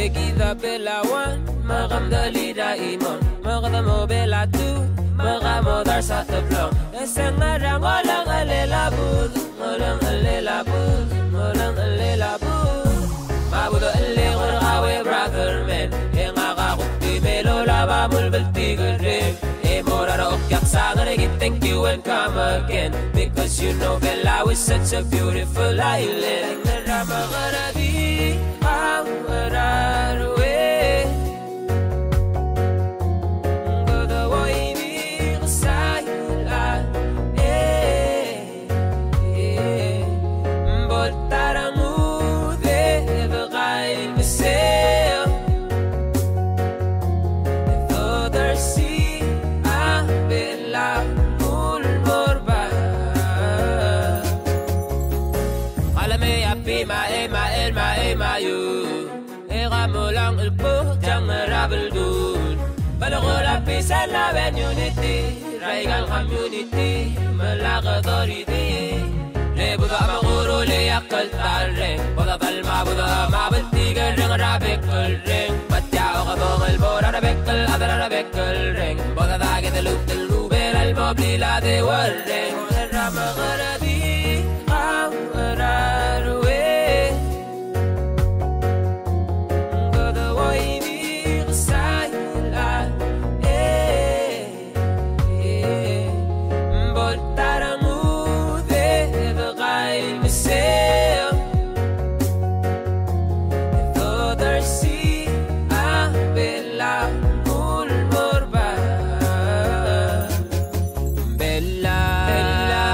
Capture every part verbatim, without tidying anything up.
Ekita pela one, ma kom tuh lita imon. Ma kuhtuh mo pela two, ma kom mo tar sa toplang. Ese ngarang olong alela bud, olong alela bud, olong alela bud. Ma bud ale kor kawe brother man. Enga ka kuti me lola ba mul belti kere. Emora rokyak sangere ki thank you and come again. Because you know Belau is such a beautiful island. Ramagarati, Aurarwe. Goda woini ksailan, eh. Bol tarangu de kain meseo. Thodarsi apela mul morba. Alame api ma ema el ma ema yu. Ega mulang elpo jang rabel dun. Balokol api sala ben unity. Raigal community, malak authority. Lebuda ma koro le akal tareng. Boda talma buda ma beti kereng rabek kereng. Batia oka bongel boda rabek kel, ada rabek kereng. Boda dage de luk tel rubel al moblila de wareng. Ramagarati, Aurarwe. Goda woini ksailan, eh. Bol tarangu de kain meseo. Thodarsi apela mul morba. Belau, Belau,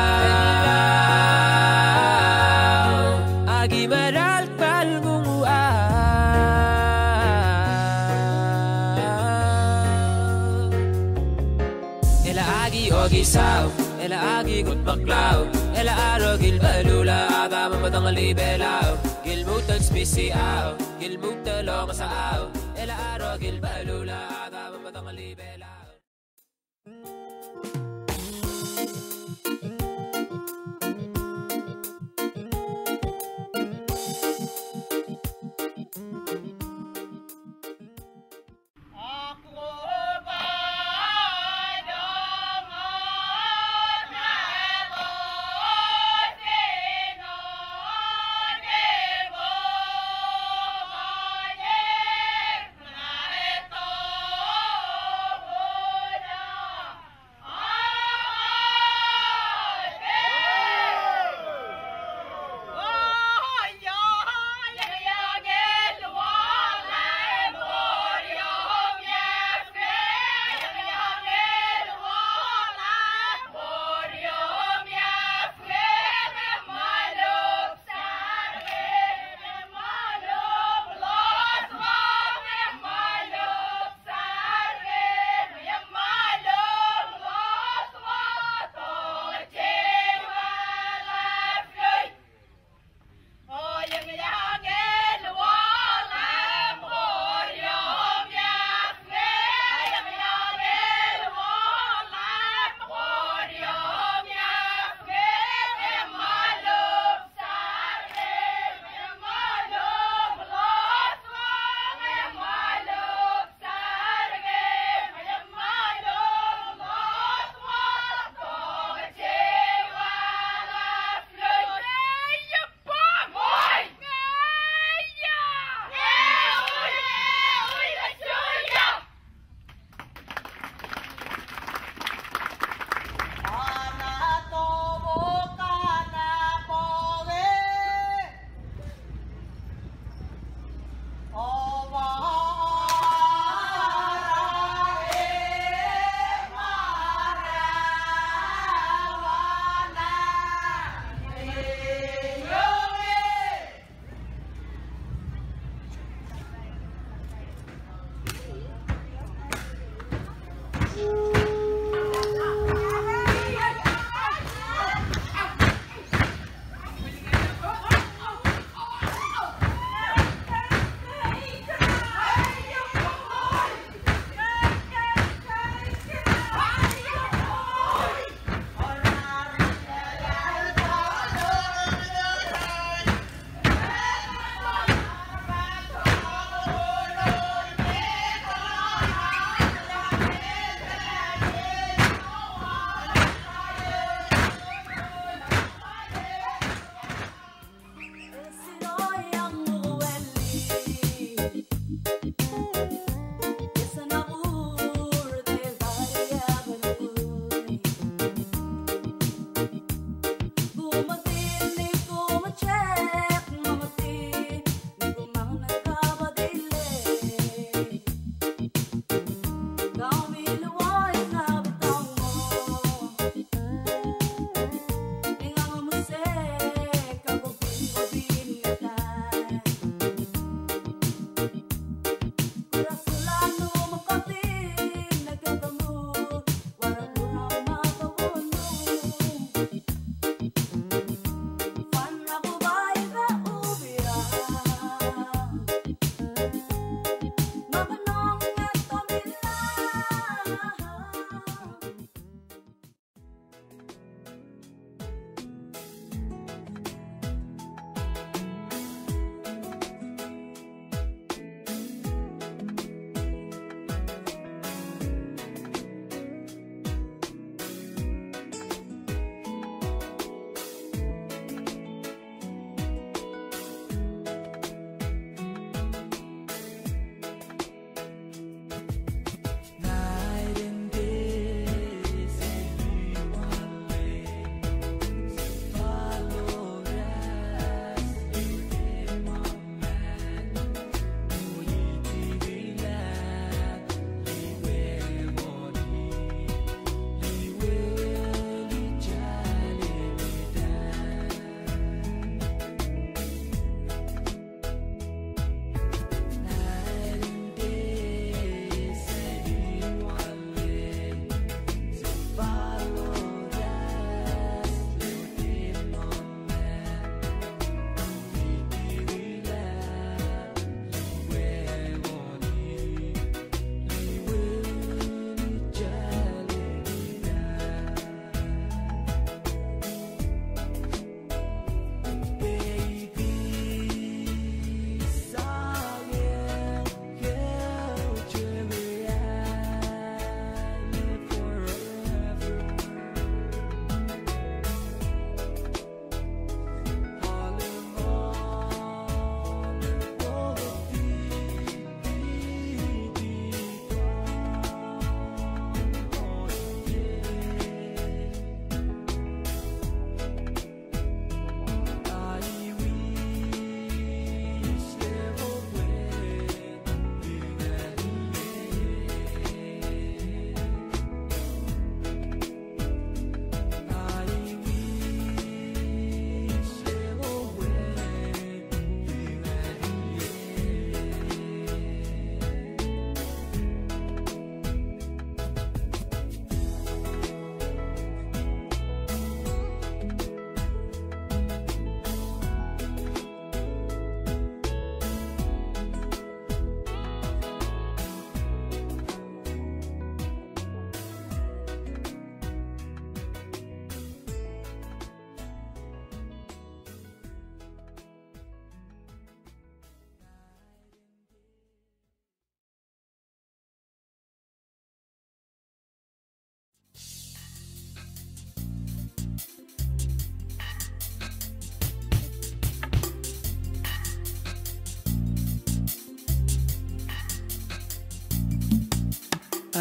aki maral pal ngungu ah. Ela aki oki sau, ela aki kut maklau, ela aro kil balula, ada mamatang libelau, kil mutan spisi au, kil mutan long sa au, ela aro kil balula, ada mamatang libelau.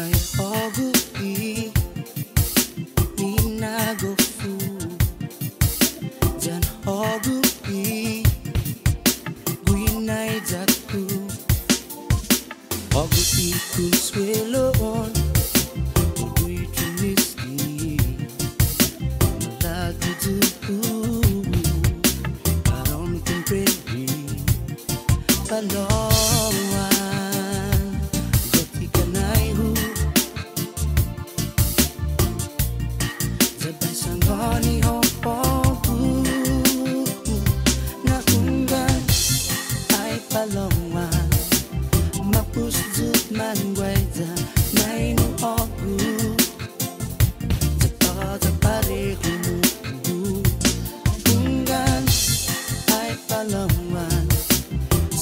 Ai ogu i ina gofu, jan ogu i gwinajaku. Ogu i kun sweloon, ogu i trinisti, malagudu, arom kun preri, paloan, goti kanaihu. Sac pa sangoni ogu na ungan ai paloan, ma pus sut man waita nainu ogu. Sac pa, sac pa rekumu ungan ai paloan,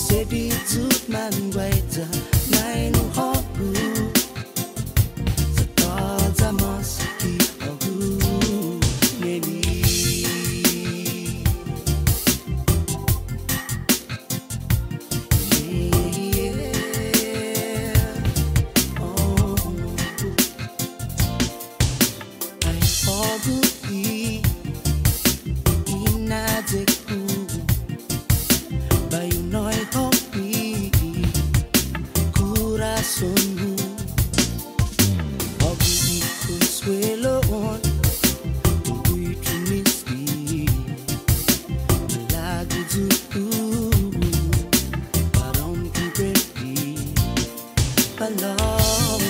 seti sut man waita nainu ogu. Sac pa, sac ma siti ogu neni. Ai ogu i ina teku, pa unoi ogu i kura sonu. Ogu i kun sweloon, ogu i trinisti, malagudu, arom kun preri, Paloan,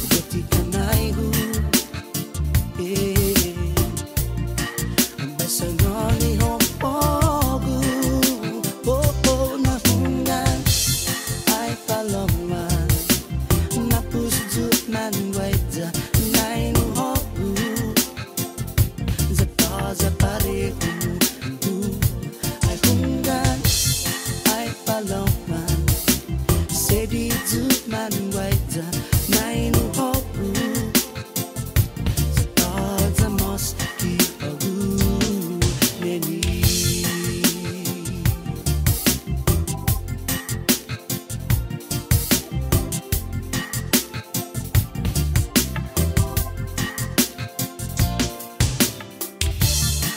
goti kanai hu, eh, basanoni hopogu, oh, oh, na hungan, ai paloan, na pusu man waja, nainu hogu. Zata zapare kumu, ai hungan, ai paloan, sedi zuman waja, nainu hogu. Zata zamas ki hogu, neni.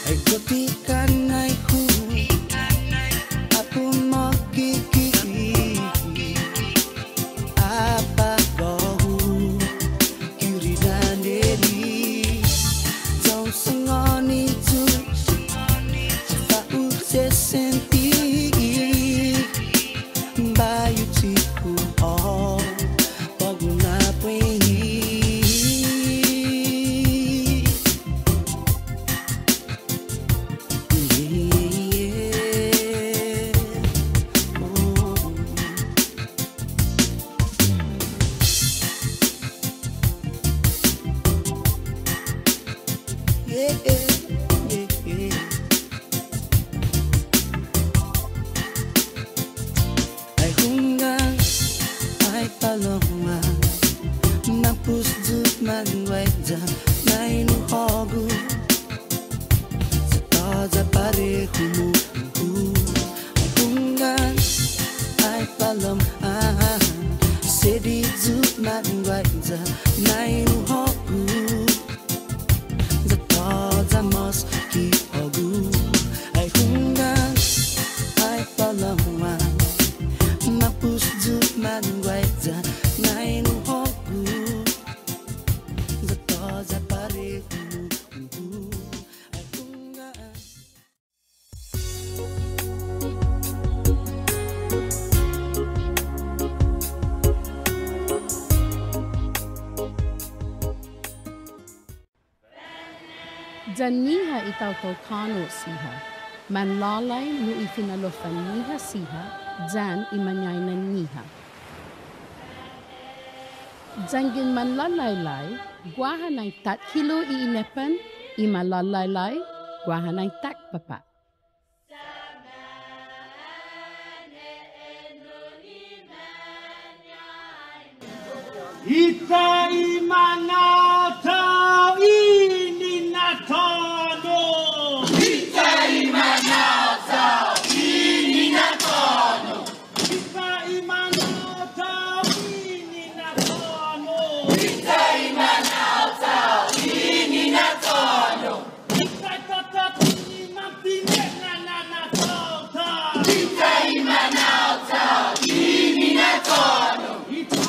Ai goti kanai hu, apu makiki, apa gohu, kiridan eli, tong sangani tu, fa u sesenti, bayu tiku o, paguna pweni. Ai hungan, ai paloan, na pusu man waja, nainu hogu. Zata zapare kumu, ai hungan, ai paloan, sedi zuman waja, nainu hogu. Zata zamas ki hogu, ai hungan, ai paloan, na pusu man waja, nainu hogu. Zata zapare kumu, ai hungan. Jan niha itautol kano siha. Man lalai nu ifina lofan niha siha, jan imanyainen niha. Jangin man lalailai, guahanan tak kilo i inepan, ima lalailai, guahanan tak papa. Ita imanauto ini natano. Ita imanauto ini natano. Ita imanauto ini natano. Ita imanauto ini natano. Ita imanauto ini natano. Ita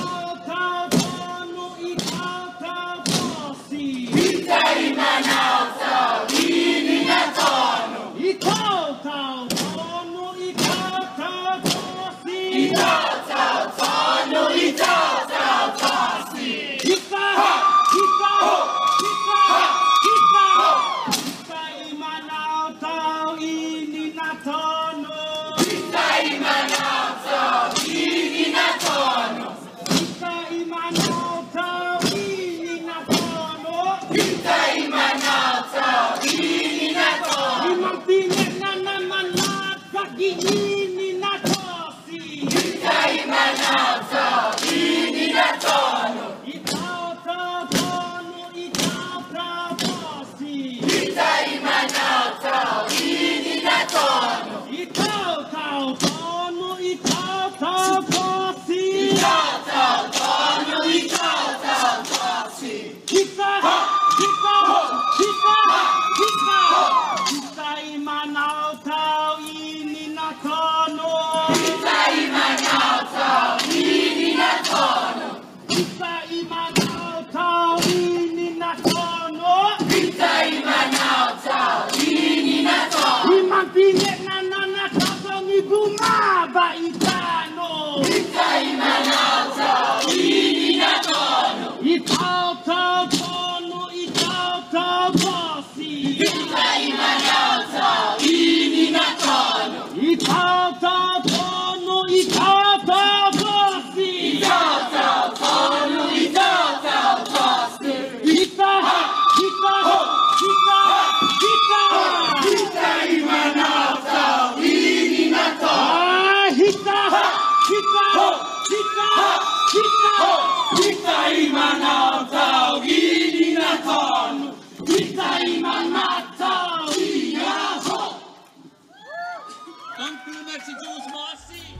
Thank you, Max Jones Marcy.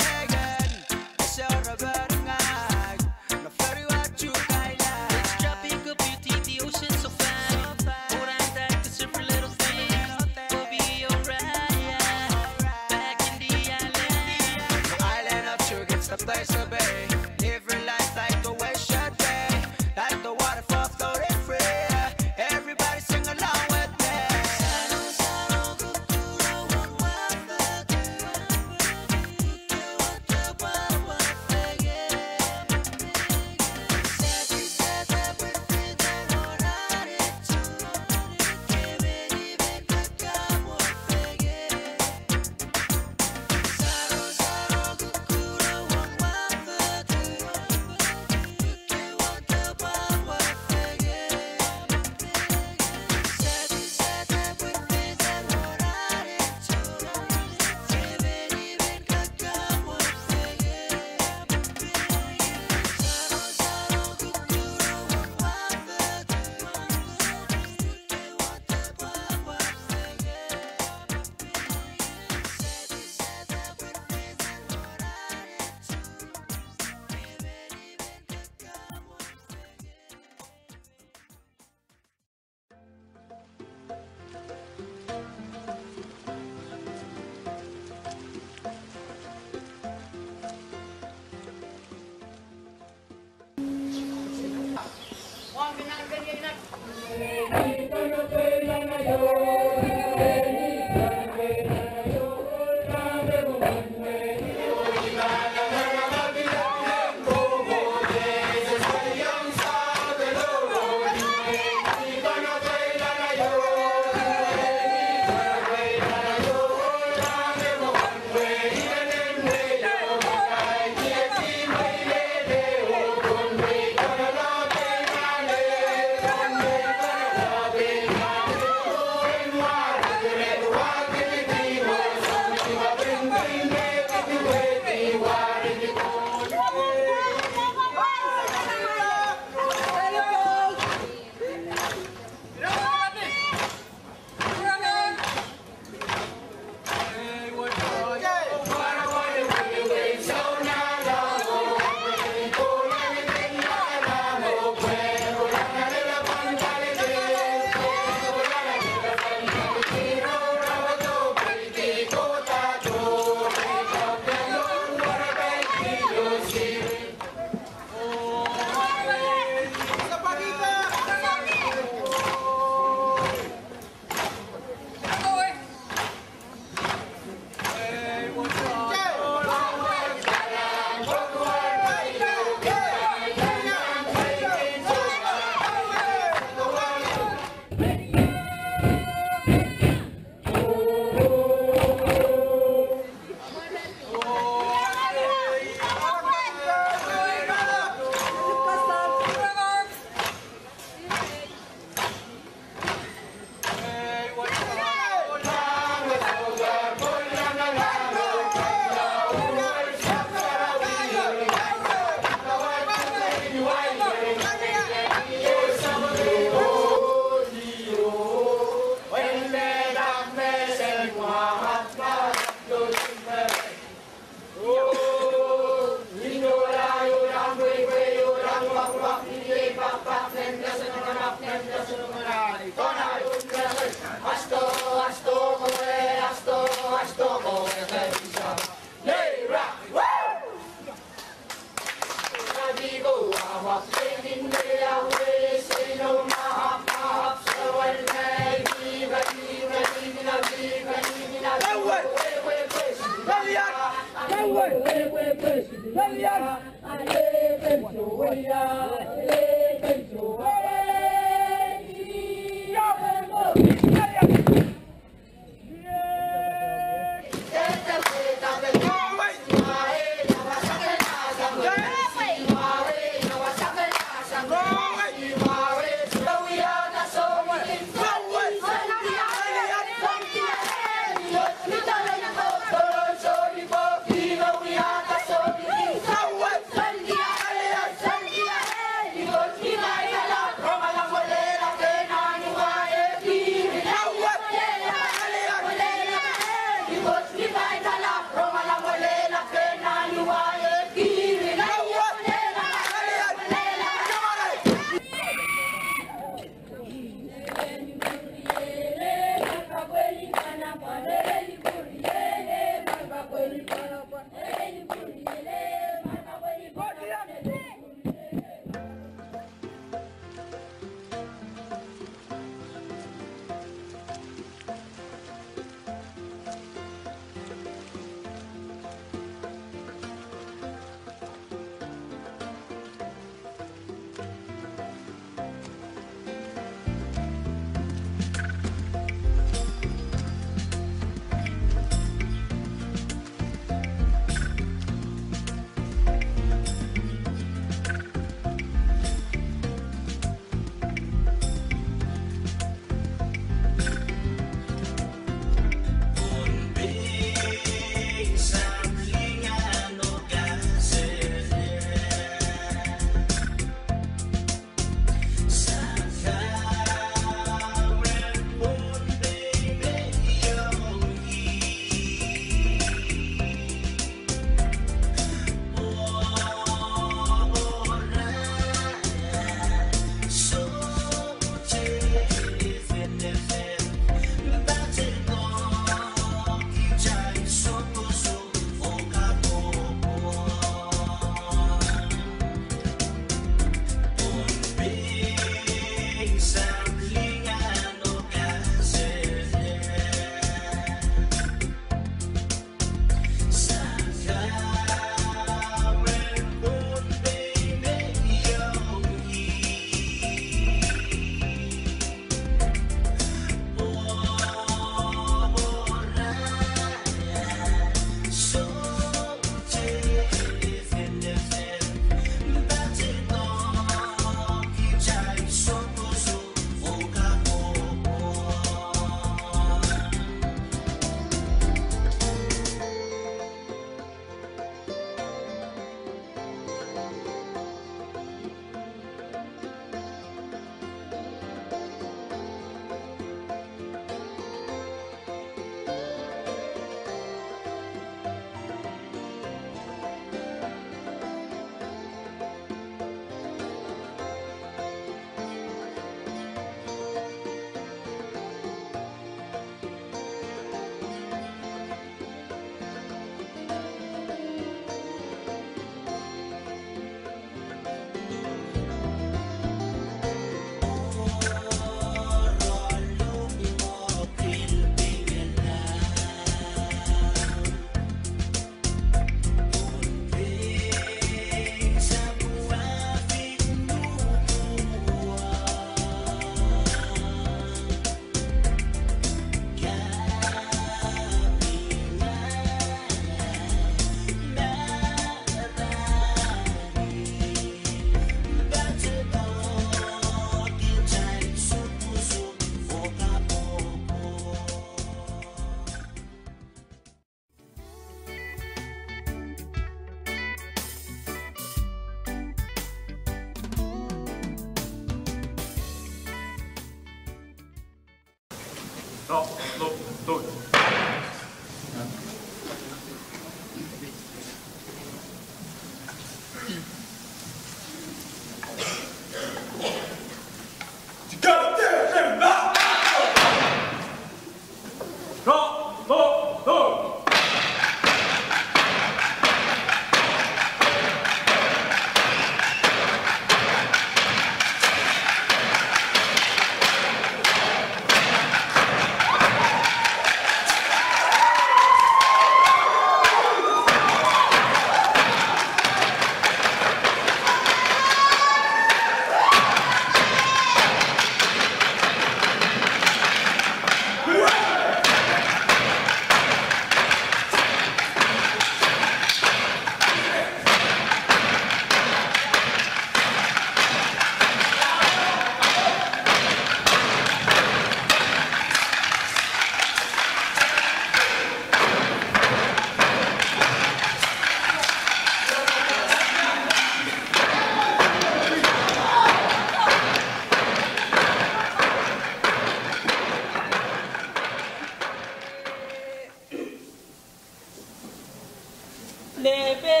Nepe,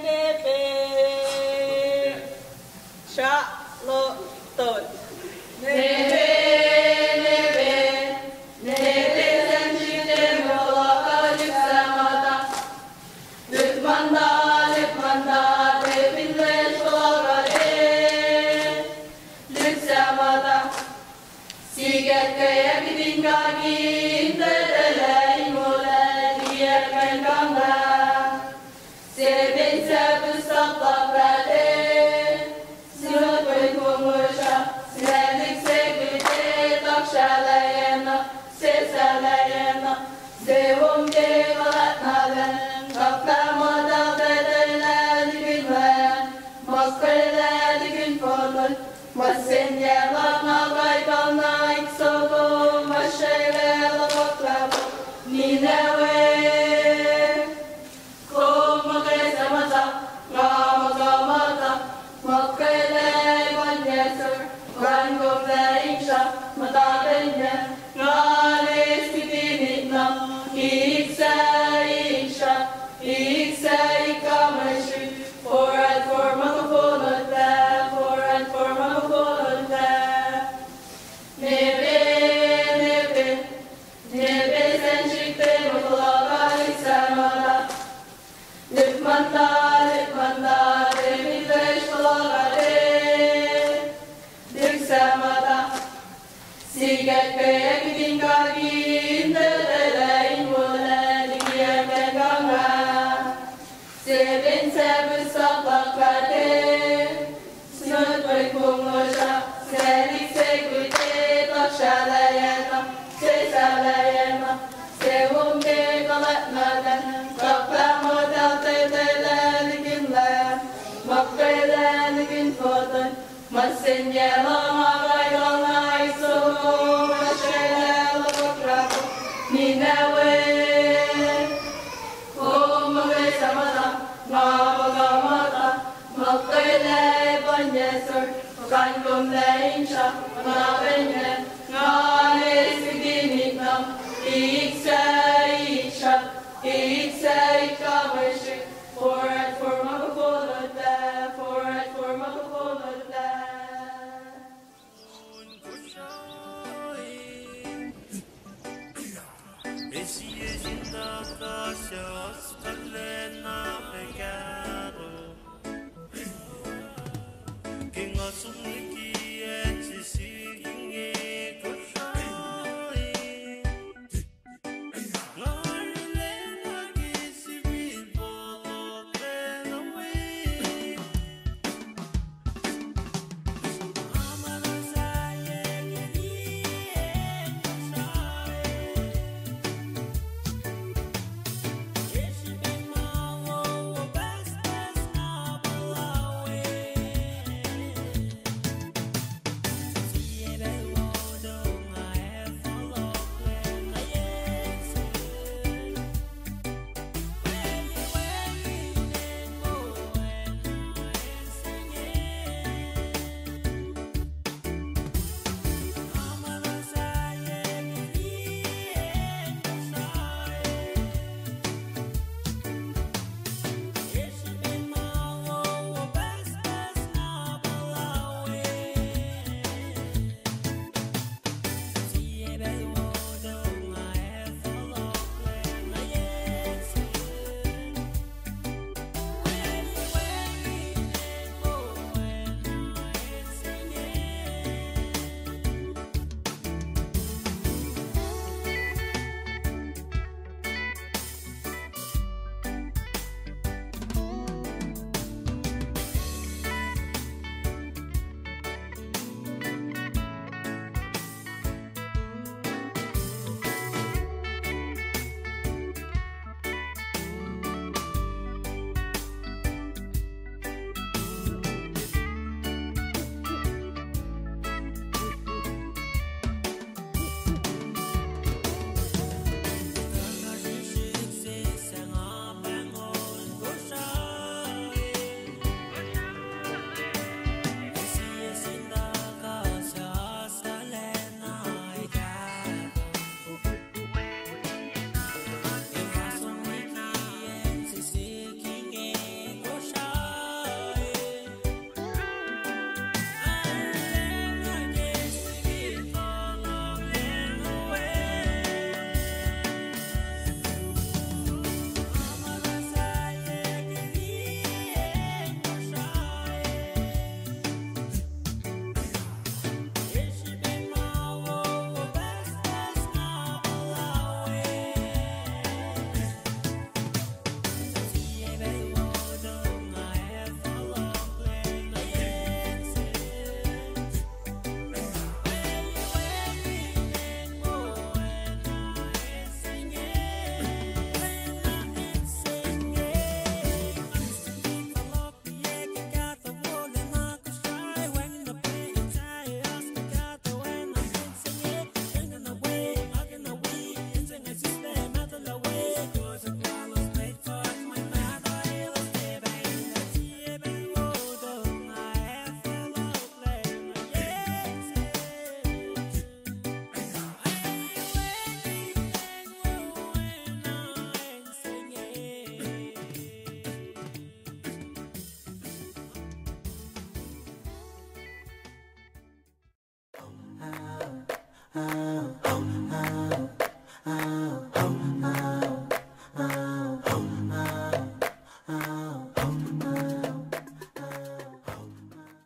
nepe. Sra lo tot. Nepe, nepe. Nepe sacn srihk te muh fohlohk uh lihksah muhta. Lihk muhta, lihk muhta, te fin lesh fohlohk uh te. Lihksah muhta. Sikyak ke akihtin kaki in tetwelah in molac, liki akihtin kanga. Semen sahp usap lak late. Sinot wen kongosra, sinalihk se kute, takshalayacna, sesalahyacna, se wom ke kuhlahk na lal, kapla muhtahl tetwelah likin Leum, muhkwelah likin foton, ma sen yac luhk nga kaik kalna ik soko, ma srwaclah luhk lap, ninac we. Kom muhkwelah muhta, nga muhkwelah muhta, muhkwelah pwacnyac sor, oan kom lah in sra, muhta pwacnyac, nga eis kihtin itnam, ik sah ik sra, ik sah ik kamasrih, forad for ma kuh fohlohklah, forad for ma kuh fohlohklah. Nepe, nepe, nepe sacn srihk te muh fohlohk uh lihksah muhta. Lihk muhta, lihk muhta, te fin lesh fohlohk uh te. Lihksah muhta. Sikyak ke akihtin kaki in tetwelah in molac, liki akihtin kanga. Semen sahp usap lak late. Sinot wen kongosra, sinalihk se kute, takshalayacna, sesalahyacna, se wom ke kuhlahk na lal, kapla muhtahl tetwelah likin Leum, muhkwelah likin foton, ma sen yac luhk nga kaik kalna ik soko, ma srwaclah luhk lap, ninac we. Kom muhkwelah muhta, nga muhkwelah muhta, muhkwelah pwacnyac sor, oan kom lah in sra, muhta pwacnyac, nga eis kihtin itnam, ik sah ik sra, ik sah ik kamasrih, forad for ma kuh fohlohklah, forad for ma kuh fohlohklah.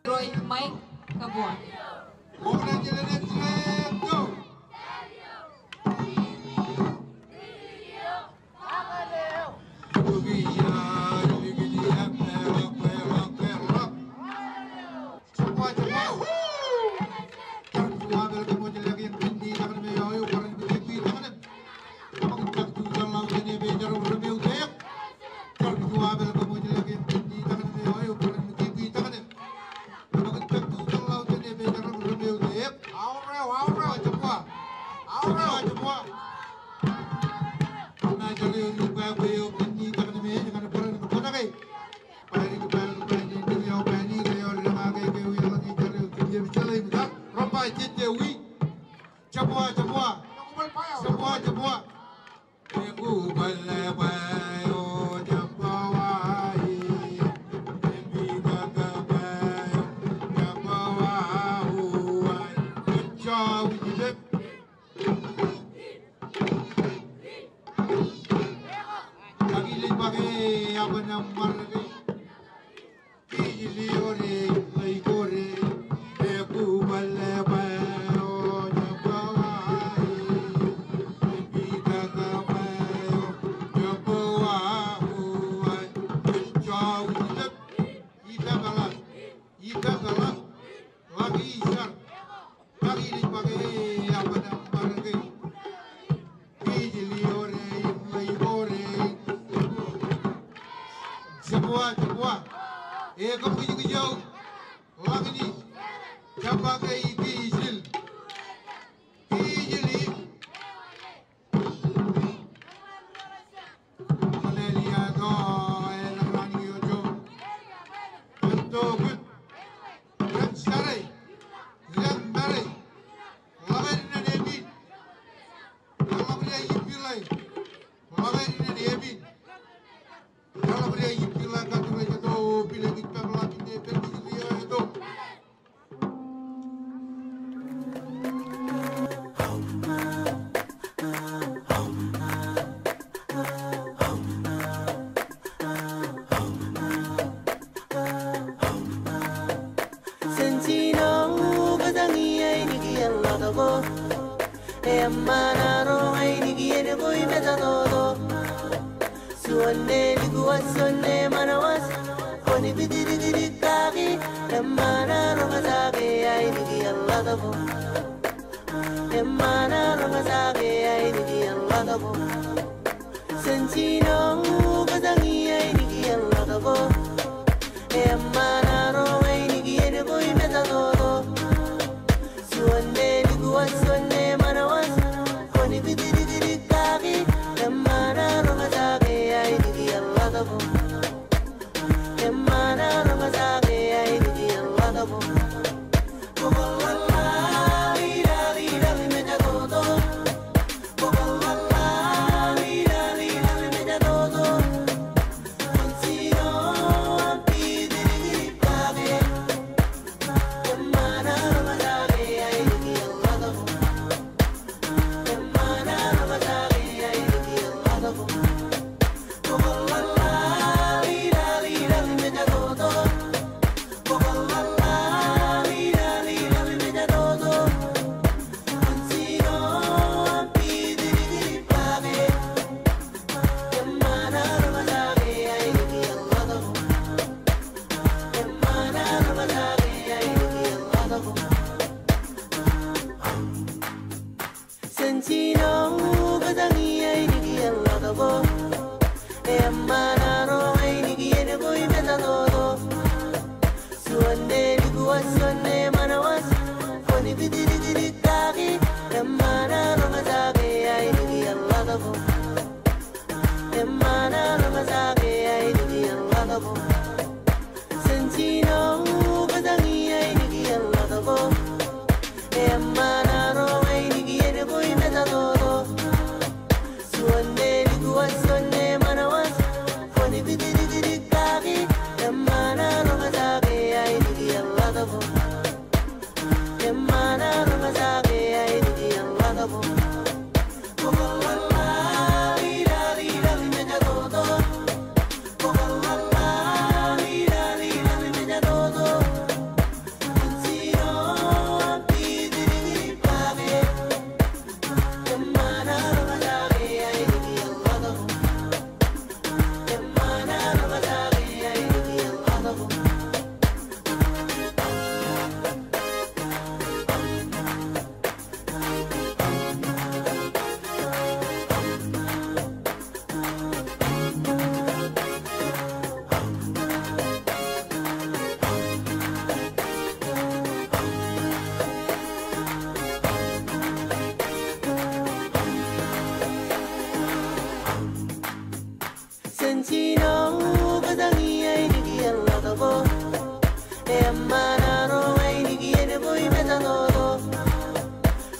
Roy Mike Kabua. Jabua, jabua. E, kom kiti kiti au. Lakini. Jabua ke iki isil. Isil i. Hallelujah, to, e, lakini ojo. Anto good. Ren sarai. Ren marai. Lakini na nemin. Kalabria ipilai. Lakini na nemin. Kalabria ipilai katura jato pile kit pamla pite pemili eto. Sensinong kutangi ai niki Allah toko. Emana rong ai niki ene koi meta toto. Suonne likuwas suonne manawas. Koni piti dikidikaki. Emana rong asake ai niki Allah toko. Emana rong asake ai niki Allah toko. Sensinong kutangi ai niki Allah toko. Emana rong ai niki ene koi meta toto. Suonne likuwas suonne manawas. Koni piti dikidikaki. Emana rong asake ai niki Allah toko. Emana rong asake ai niki Allah toko. Sensinong kutangi ai niki Allah toko. Emana rong ai niki ene koi meta toto. Suonne likuwas suonne manawas. Koni piti dikidikaki. Emana rong asake ai niki Allah toko. Emana rong asake ai niki Allah toko. Sensinong kutangi ai niki Allah toko. Emana rong ai niki ene koi meta toto. Suonne likuwas suonne manawas. Koni piti dikidikaki. Emana rong asake ai niki Allah toko. Emana rong asake ai niki Sensi na u kuhtangi ai niki Allah toko. Emana ro ai niki ene boi meta noto.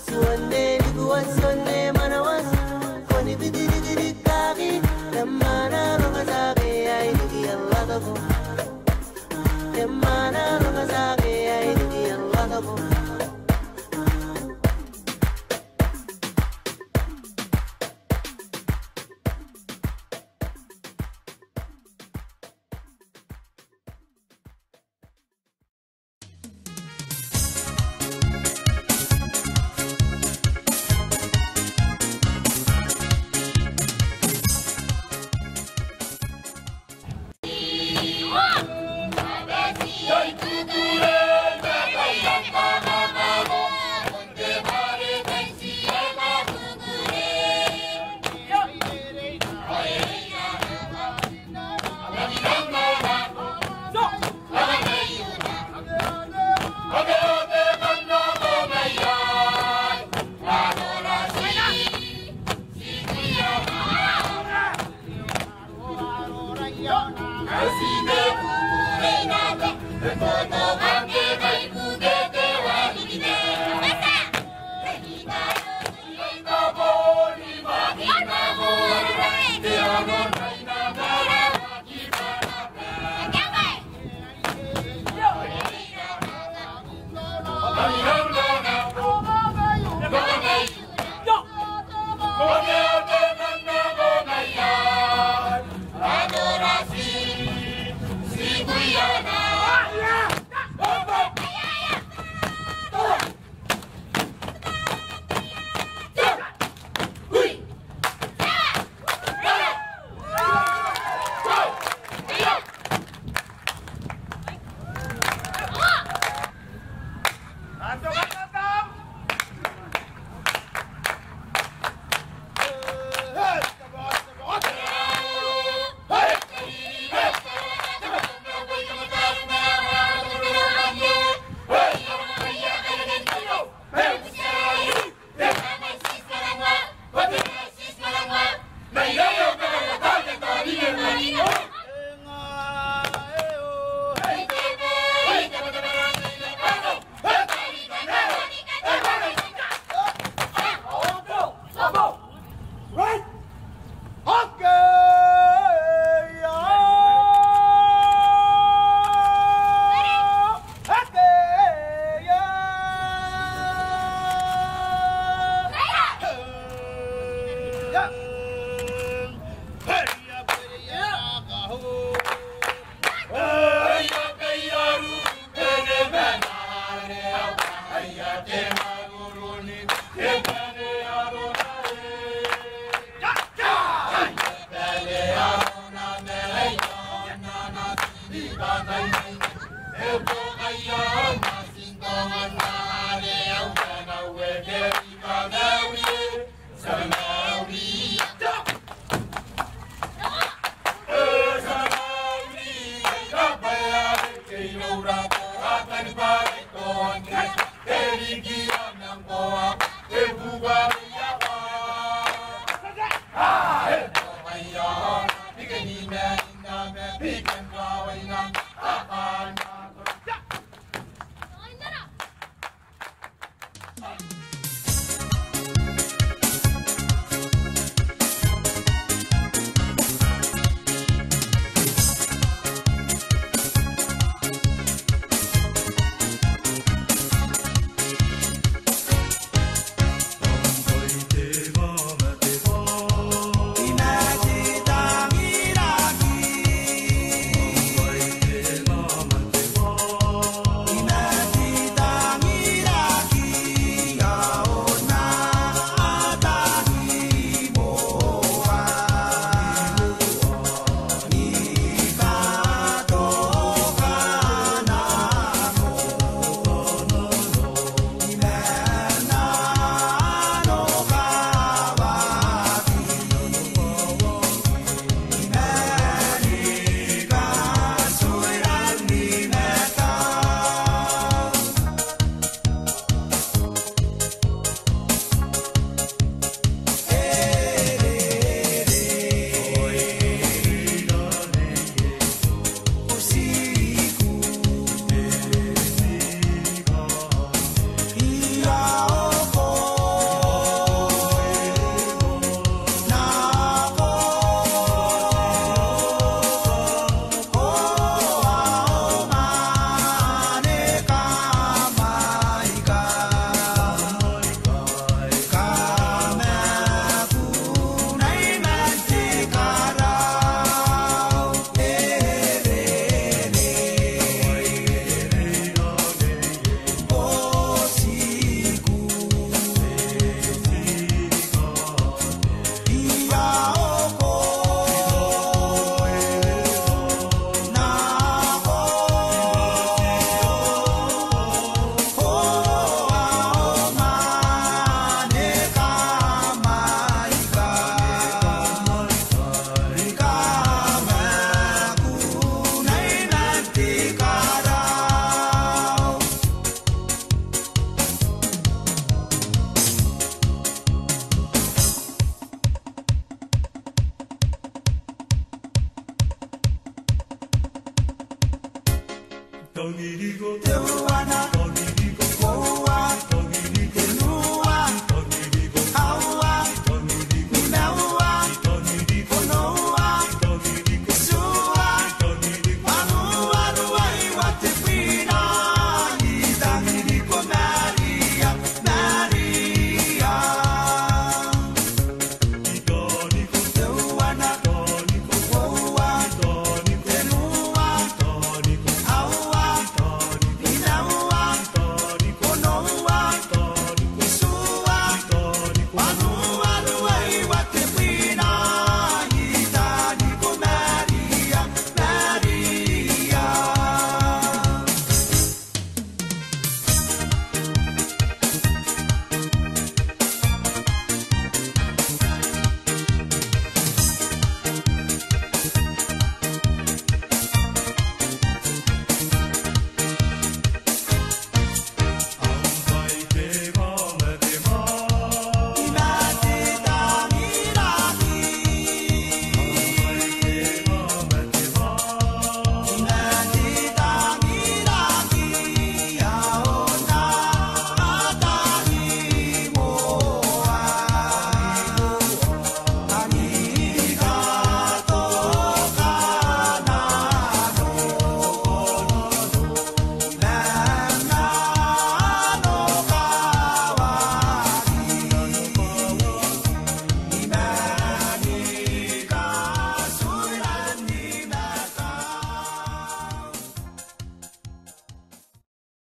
Suonne luku was, suonne mana was. Koni piti niki nikaki. Emana ro ngasake ai niki Allah toko. Emana ro ngasake ai niki Allah toko.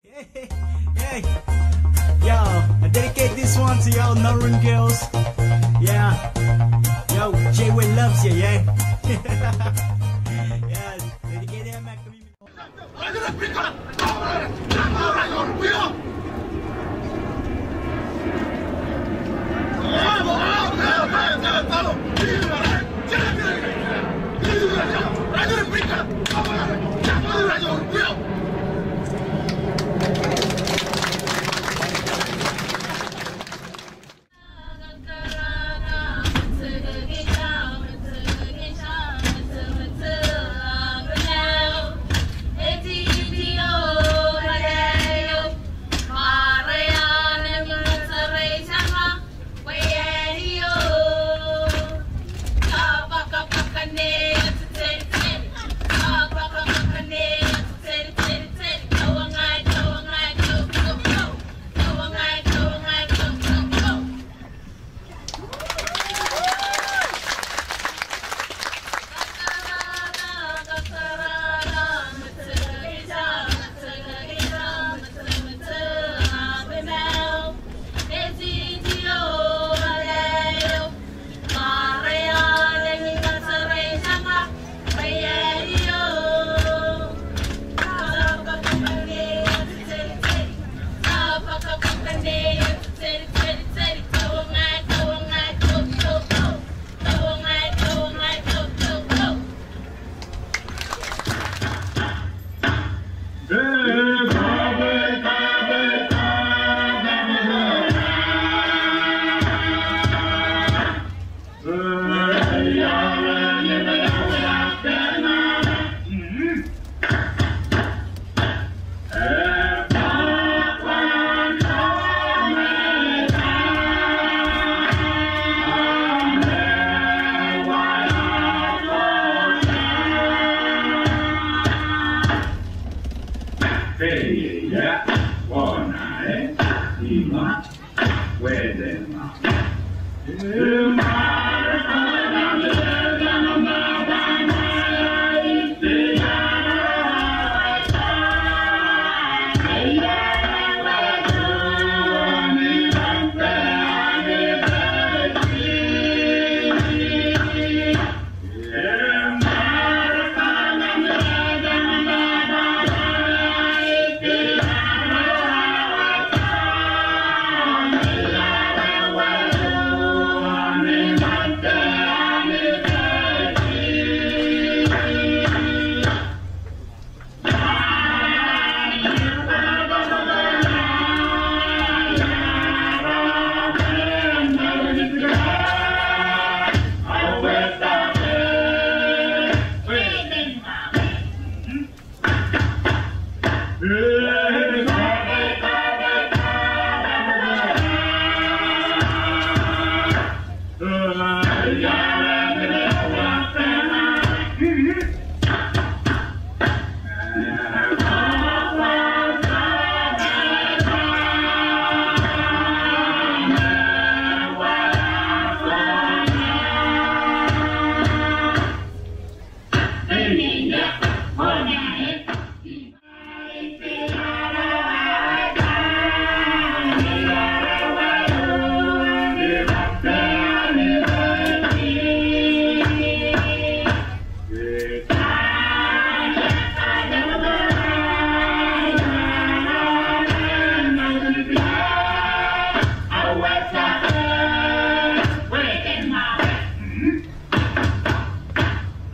Hey, hey, hey. Yo, I dedicate this one to y'all Narun girls. Yeah. Yo, J-Way loves you, yeah. Yeah, dedicate it, man.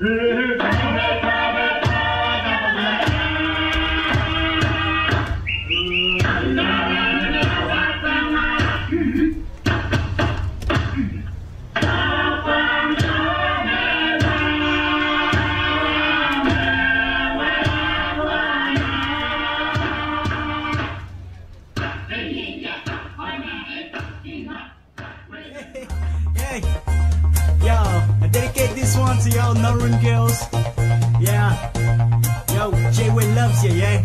Hey. Yo, I dedicate this one to y'all Narun girls. Yeah. Yo, J-Way loves you, yeah?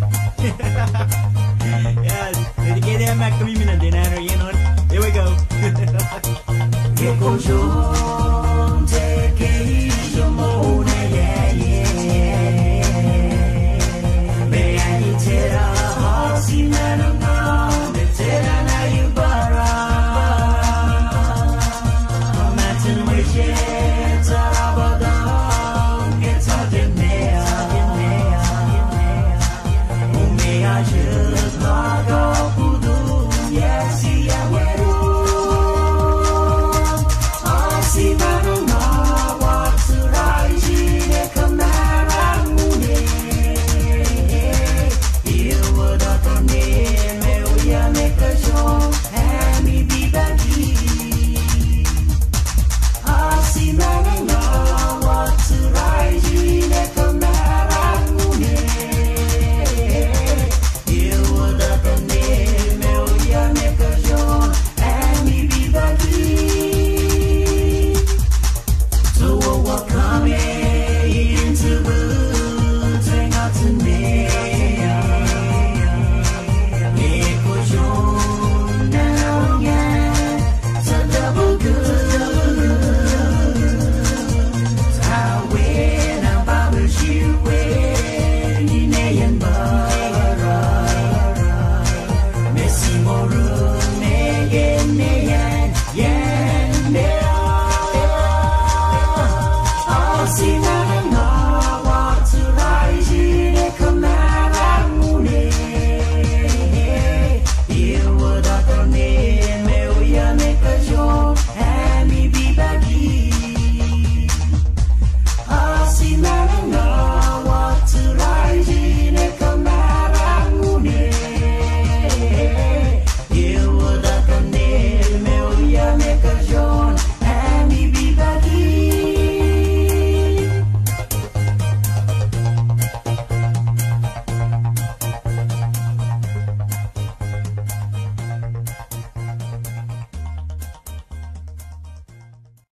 Yeah, dedicate that back to me, man, you know? Here we go. Ke kom som, teke